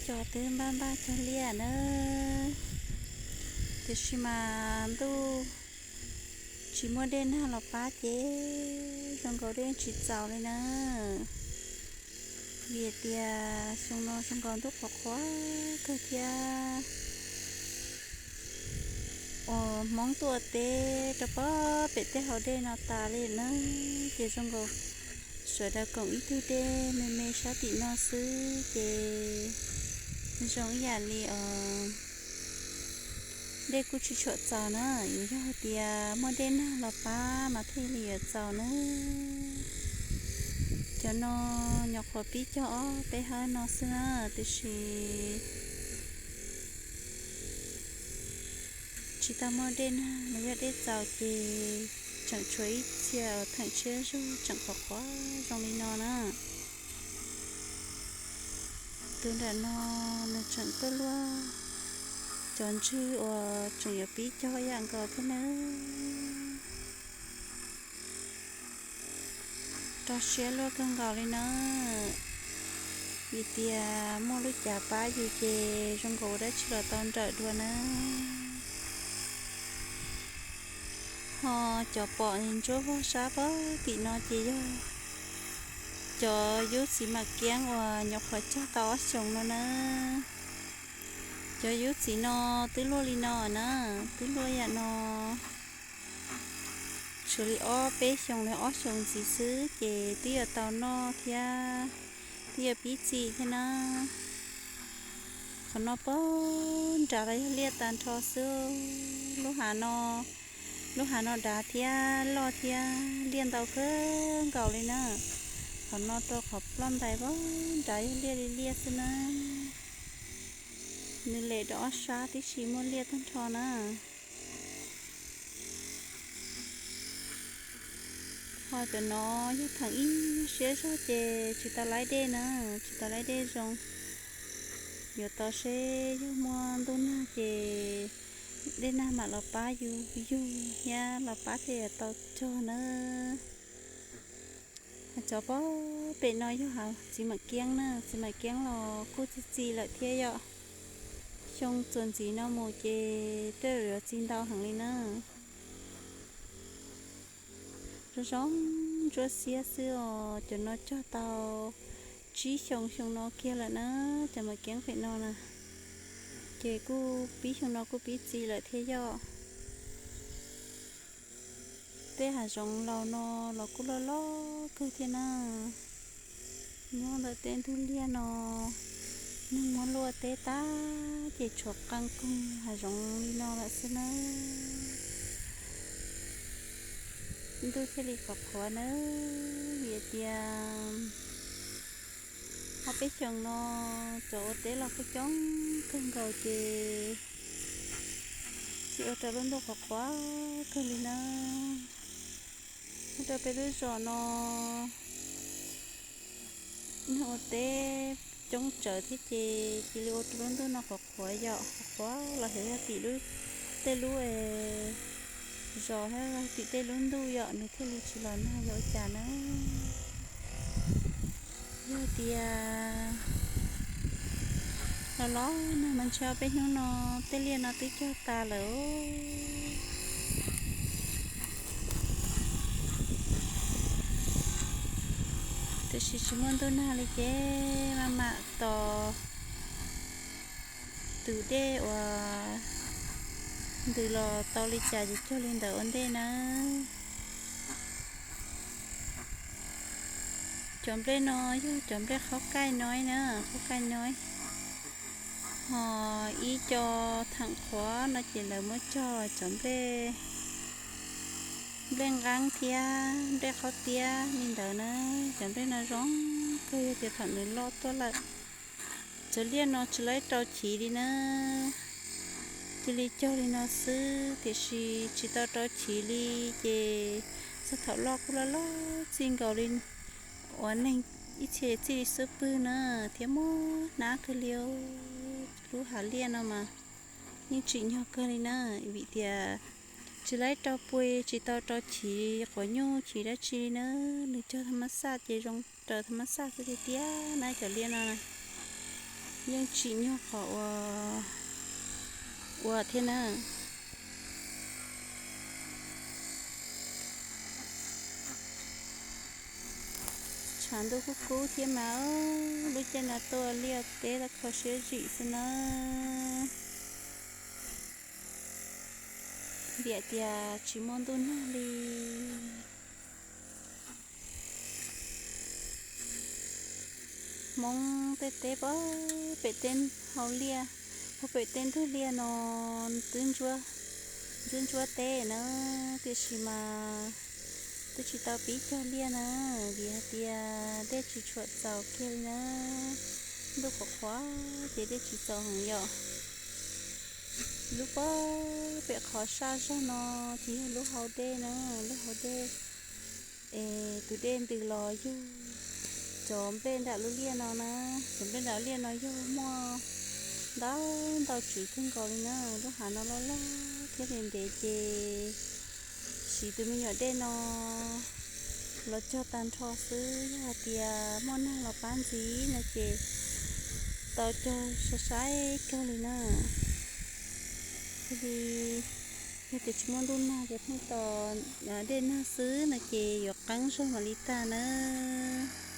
Cog twb npaj npaj cog liaj na, tiam sis mas ntuj tsis muaj dej nag los pab ces zoo nkaus dej tsis txaus li na. Vim tias xyoo no zoo nkaus ntuj qhuav qhuav kawg thiab. Uas Hmoob tuaj teb rau pem tej hauv dej no tas li na, ces zoo nkaus sawv daws koom ib tug dej me me sab tim no xwb ces zoo ib yam li os dej kuj tsis tshua txaus na, yuav yog hais tias muaj dej nag los pab mas thiaj li yuav txaus na. Cov no nyuam qhuav pib cog ob peb hawv no xwb na, tiam sis tsis tau muaj dej nag los yog dej txaus ces tseem tshuav ib txhia theem tshiab zog tseem qhuav qhuav zoo li no na. Tus nram no nws tseem tuaj luaj cov ntswg uas tseem yuav pib cog ib yam nkaus thiab nawb. Rau siab luaj kawg nkaus li na, vim tias muaj lub cav pab yus ces zoo nkaus ua dab tsi los tau nrawm dua na. Ho cov pom ntsuab vog sab pem tim no ces yog cov yub txiv mam kiab uas nyuam qhuav cog tau ob xyoos no na. Cov yub txiv no twb luaj li no na, twb luaj yam no tshuav li ob peb xyoos los ob xyoos ntxiv xwb ces twb yuav tau noj thiab, twb yuav pib txi thiab na. Qhov no pem nrad los yog liaj tag nrho xwb, lub hav no, lub hav no dav thiab loj thiab liaj ntau kawg nkaus li na. Qhov no rau qhov ploj ntais pem nrad yog liaj li liaj xwb na. Nws lem rau ob sab tib si muaj liaj tag nrho na. Ho cov no yog theem ib nyuag siab zog ces tsis tau laib dej na, tsis tau laib dej zoo. Yuav tau seb yog muaj ntuj nag ces dej nag mam los pab yus yug thiab los pab thiaj yuav tau cog na. Cov pem no yog hav txiv mam kiab na, txiv mam kiab los kuj txi txi lawm thiab yom. Xyoo txuas ntxiv no mus ces tej zaum yuav txi ntau heev li na. Zoo zoo ntsuab xiab xwb os, cov no cog tau tsib xyoo xyoo no kiag lawm na, cov mam kiab pem no na. Ces kuj pib xyoo no kuj pib txi lawm thiab yom. Tej hav zoov laus no los kuj loj loj kawg thiab na. Nyob ntawm tej ntug liaj no, neeg muab luaj teb tag ces tshuav qee koog hav zoov li no lawm xwb na. Ntuj thiaj li qhuav qhuav nawb, vim tias ob peb xyoos no cov ua teb los kuj coob kawg nkaus ces thiaj ua rau lub ntuj qhuav qhuav kawg li na. Ua rau peb lub zos no neeg ua teb coob tsawv thiab ces cia li ua rau lub ntuj no qhuav qhuav yom, qhuav qhuav los xyov yog tim lub, tej lub zos thiab tim tej lub ntuj yom, nws thiaj li tsis los nag yog ua cas na. Yog tias los los nag mas ntshe peb hnub no tej liaj no twb cog tas lawm. Tiam sis tsis muaj ntuj nag li ces maj mam tos tus dej uas ntws los tau li cas ces cog li ntawd ua ntej nawb. Cov nplej no yog cov nplej qhaub kaij no na, qhaub kaij no. Ho ib co theem qhuav no ces lawv muab cog cov nplej, nplej nqeeb thiab nplej qhaub tiab li ntawd na. Cov nplej no zoo kawg, yog tias thaum nws loj tuaj lawm, cov liaj no tsis laib rau chiv li na. Cia li cog li no xwb, tiam sis tsis tau rau chiv li ces txog thaum loj kuj loj loj txij nkaus li uas neeg ib txhia txij li xub pwg na, thiab mob hnab kawg li. Lub hav liaj no mas yeej tsim nyog kawg li na, vim tias tsis laib rau pua, tsis tau rau chiv quav nyuj chiv dab tsi li na. Nws cog tham mas xaj ces zoo raws tham mas xaj xwb tiag tiag na cov liaj no na. Yeej tsim nyog qhov uas ua thiab na. Tshav ntuj kub kub thiab mas, lub caij no tuaj liaj teb los kho siab zim xwb na. Vim tias tsis muaj ntuj nag li. Hmoob tej teb puag pem tej hau liaj, puag pem tej ntug liaj no twb ntsuab, ntsuab ntsuab teb na, tiam sis mas twb tsis tau pib cog liaj na, vim hais tias dej tsis tshua txaus kiag li na. Ntuj qhuav qhuav ces dej tsis txaus heev yom. Lub puag pem qhov saj zog no ces yog lub hau dej na, lub hau dej. Es tus dej ntws los yug cov nplej nram lub liaj no na, cov nplej nram liaj no yog muaj ntau ntau tswv kawg nkaus li na. Lub hav no loj loj thiab ntev ntev ces siv tus me nyuam dej no los cog tag nrho xwb, yog hais tias muaj nag los pab ntxiv no ces tau cog sai sai kawg li na. Li yog tias tsis muaj ntuj nag ces pheej tos dej nag xwb no ces yuav qeeb zog mam li tag nawb.